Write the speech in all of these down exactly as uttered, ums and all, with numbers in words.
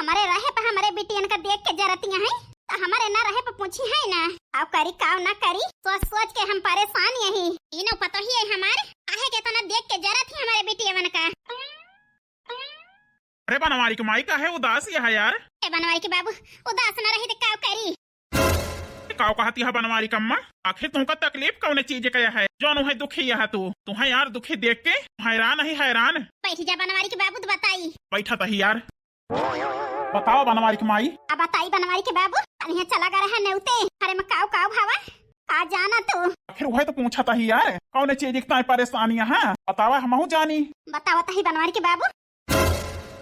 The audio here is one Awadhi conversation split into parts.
हमरे रहे पे हमरे बिटियन का देख के जरतिया हैं, तो हमरे ना रहे पे पूछी है ना। काव करी, काव ना करी, सोच सोच के हम परेशान यही। इनो पतोही है हमार, काहे के इतना देख के जरत ही हमरे बिटियवन का। अरे बनवारी के माई, काहे उदास यह यार? ए बनवारी के बाबू, उदास ना रही तो काव करी? काव कहती है बनवारी कम्मा? आखिर तुमका तकलीफ कौन चीज का है, जौन है दुखी यह तू? तुहे यार दुखी देख के हैरान ही हैरान। बैठ जा बनवारी के बाबू, तो बताई। बैठा तही यार। बतावा बनवारी के माई। अब बताई बनवारी के बाबू, अनिया चला गा रहा नेवते, अरे मैं काव काव भावा, का जाना तू? आखिर वह तो पूछा तही यार, कौन चीज इतना परेशानी है? बतावा, हमहू जानी। बतावा तही बनवारी के बाबू।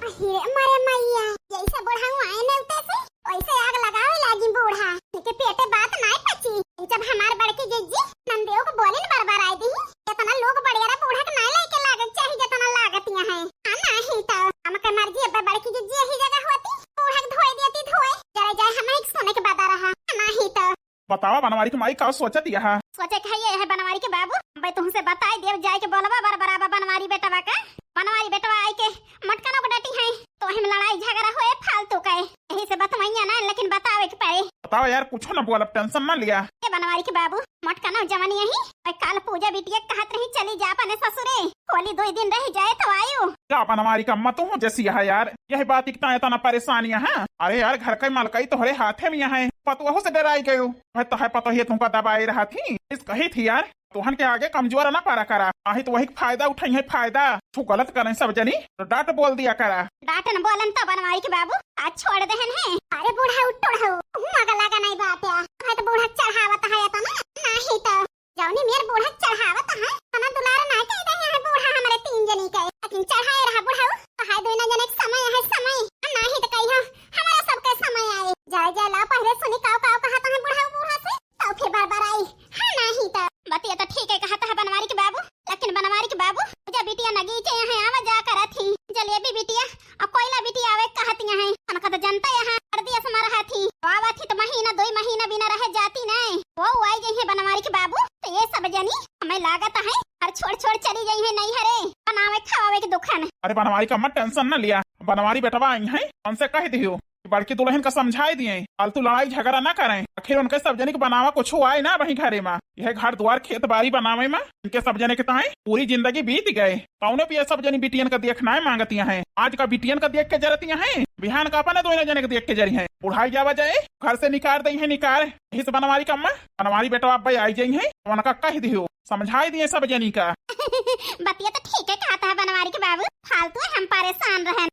अरे मरे मैया, जैसे बुढ़ऊ आए नेवते से, वैसे आग लगावे लागी बूढ़ा। इनके पेटे बात नाय पची। जब हमार बड़की जिज्जी नंदियो को बोलिन बरबराई दी, इतना लोग बड़ेरा बूढ़ा के नाय लेके लागत चाही, जितना लागतिया है। हाँ, नाही तो हमके मर्जी, अब बड़की जिज्जी यही जगह होती, बूढ़ा के धोए देती धोए, जरा जाए हम एक सोने के बदा रहा। नाही तो बतावा बनवारी के माई, का सोचत यह? सोचे के है ये है बनवारी के बाबू, भाई तुमसे बताई देव, जाए के बोलबा बरबराबा बनवारी बेटवा का। बनवारी बेटवा आई के मटकनों को डटी है, तो हम लड़ाई झगड़ा होए फालतू का है। यही से बतवैया ना, लेकिन बतावे के पड़े। बतावा यार, कुछ ना बोलब, टेंशन ना लिया। ए बनवारी के बाबू, मटकनों जवानी यही, और काल पूजा बिटिया कहत रही चली जा अपने ससुरे, होली दो दिन रह जाए तो आयु। का बनवारी का मत हूँ जैसी है यार, यह बात इतना इतना परेशानी है। अरे यार, घर का मलकई तोहरे हाथे में है, पतोहू से डराई गयो। भाई तो है पतोही तुमका दबाए रहा थी, इस कही थी यार, तोहन के आगे कमजोर ना पड़ा करा, आही तो वही फायदा उठाई है, फायदा। तू गलत करें सब जनी, तो डांट बोल दिया करा। डांट न बोलन तो बनवारी के बाबू, आज छोड़ देहन है। अरे बूढ़ा उठ टोढ़ऊ, हूँ मगला का नहीं बात है। है तो बूढ़ा चढ़ावत है तो ना, नाही तो जौनी मेर बूढ़ा चढ़ावत है, तना दुलार ना कह दे है बूढ़ा हमरे तीन जनी के, लेकिन चढ़ाए रहा बूढ़ऊ, तो है दोनों जने के समय है समय, नाही तो कहियो हमारा सबके समय आए। जाए जाए ला पहले सुनी काव काव कहत है बूढ़ऊ बूढ़ा से, तो फिर बरबराई। हाँ, नाही तो। बतिया तो ठीक है कहत है बनवारी के बाबू, लेकिन बनवारी के बाबू, जब बिटिया नगीचे यहाँ आवा जा करत ही, जलेबी बिटिया और कोयला बिटिया आवे कहत यहाँ है, उनका तो जनता यहाँ कर दिया समार हाथी। आवा थी तो महीना दो महीना बिना रहे जाती नहीं। वो आई गई है बनवारी के बाबू, तो ये सब जनी हमें लागत है और छोड़ छोड़ चली गई है नहीं हरे बनावे खावे के दुखन। अरे बनवारी का मत टेंशन न लिया, बनवारी बेटवा आई है, उनसे कह दियो। बड़की दुल्हन का समझाई दिए, फालतू लड़ाई झगड़ा ना करें। आखिर उनके सब जने के बनावा कुछ आए ना वही घरे में। यह घर द्वार खेत बाड़ी बनावे में इनके सब जने के ताई पूरी जिंदगी बीत गए। कौनो भी ये सब जनी बिटियन का देखना है मांगतिया हैं। आज का बिटियन का देख के जरतिया हैं, बिहान का अपने दोनों जने के देख के जरी हैं। बुढ़ाई जावा जाए, घर से निकार दई है निकार। यही से बनवारी का अम्मा, बनवारी बेटवा अब्बे आई जाई हैं, उनका कह दियो। समझाई दिए सब जनी का। बतिया तो ठीक है कहत है बनवारी के बाबू, फालतू है हम परेशान रहन।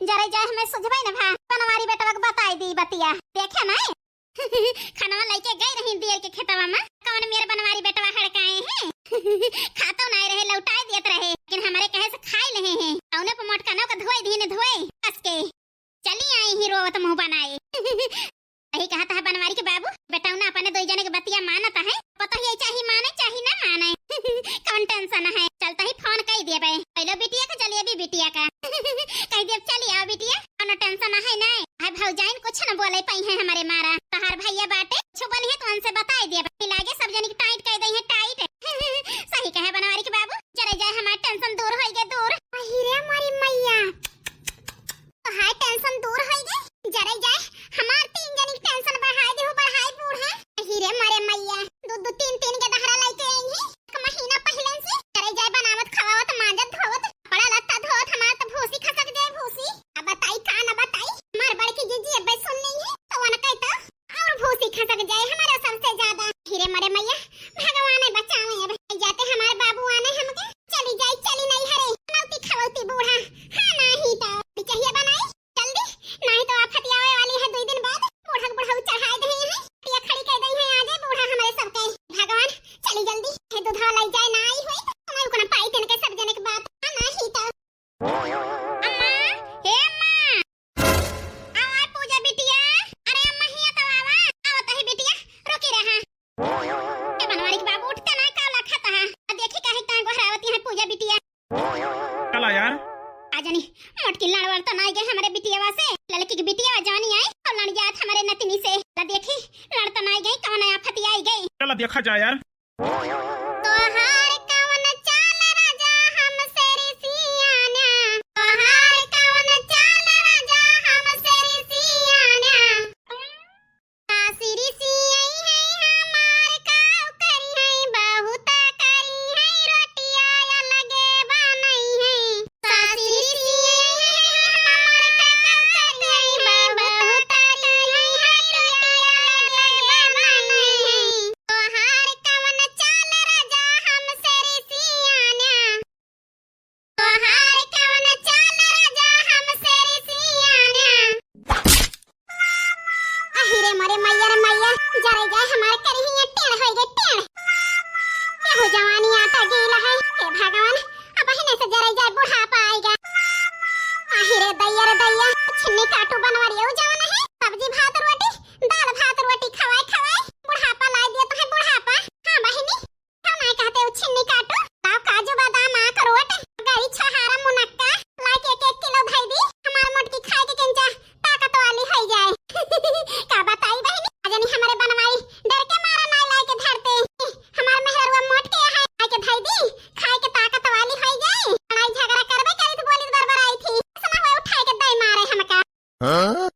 जरे जाए हमें सुझबे न भा, बनवारी बेटवा के बताई दी बतिया। देखे ना, खनवा लइके गई रही दियर के खेतवा में, कौन मेर बनवारी बेटवा हड़काए हैं। खातो नाय रहे, लौटाए दियत रहे, लेकिन हमरे कहे से खाए लेहे हैं। कौने पे मोटकनो के धोए दीन धोए, कस के। चली आई ही रोवत मुँह बनाए। यही कहत है बनवारी के बाबू, बेटौना अपने दो जने के बतिया मानत है, पता ही चाही माने चाही ना माने। कौन टेंशन है, चलता ही फोन कई देबे, पहले बिटिया का जलेबी बिटिया का। कह देब चली आओ बिटिया, कौन टेंशन है ना। है भौजाइन कुछ न बोले पाई है हमारे मारा, तहार भैया बाटे, छुपन है तो उनसे बताई देबे, लागे सब जनी के टाइट कह दई है टाइट। सही कहे बनवारी के बाबू, जरे जाए हमार टेंशन दूर होई गे दूर। अही रे हमारी मैया, तोहार टेंशन दूर होई गे, जरे जाए हमार तीन जनी के टेंशन बढ़ाई देहु बढ़ाई बूढ़ा। अही रे मरे मैया, दू दू तीन तीन के दहरा लइके आई है, एक महीना पहले से जरे जाए बनावत खवावत मांजत धोवत कपड़ा लत्ता धोवत हमार त भूसी खसक जाए भूसी। अब बताई का न बताई, हमार बड़की जीजी अबे सुन नहीं है तो उनके तो और भूसी खसक जाए हमारा सबसे ज्यादा। अही रे मरे मैया, भगवान बचावे, अब जाते हमार बाबू आने हमके, चली जाई चली नहीं हरे, नौती खवौती बूढ़ा। हाँ नाही तो बिचहिया बनाई जल्दी, नाही तो आफत आवे वाली है दो दिन बाद। बूढ़ा के बुढ़ऊ चढ़ाए दे हैं, बिटिया खड़ी कर दे हैं, आ जाए बूढ़ा हमारे सबके। भगवान चली जल्दी, हे दूधवा लाई जाए ना आई हुई, हमारे को ना पाई तेन के सब जने के बात। हाँ नाही तो अम्मा, हे अम्मा। आवा पूजा बिटिया। अरे अम्मा हिया तो आवा। आवा तही बिटिया, रुकी रहा। ए बनवारी के बाबू उठते ना, का लखत है? आ देखी काहे तां गोहरावती है पूजा बिटिया। चला यार। आ जानी, मोटकी लड़वड़ तो नाई गए हमरे बिटियावा से। लड़की की बिटियावा जानी आई, और लड़ जात हमरे नतनी से। ला देखी, लड़ तो नाई गई, कौन आफत आई गई। चला देखा जाए यार। तोहार कवन चाल राजा हमसे रिसियाना, तोहार कवन चाल राजा हमसे हाँ?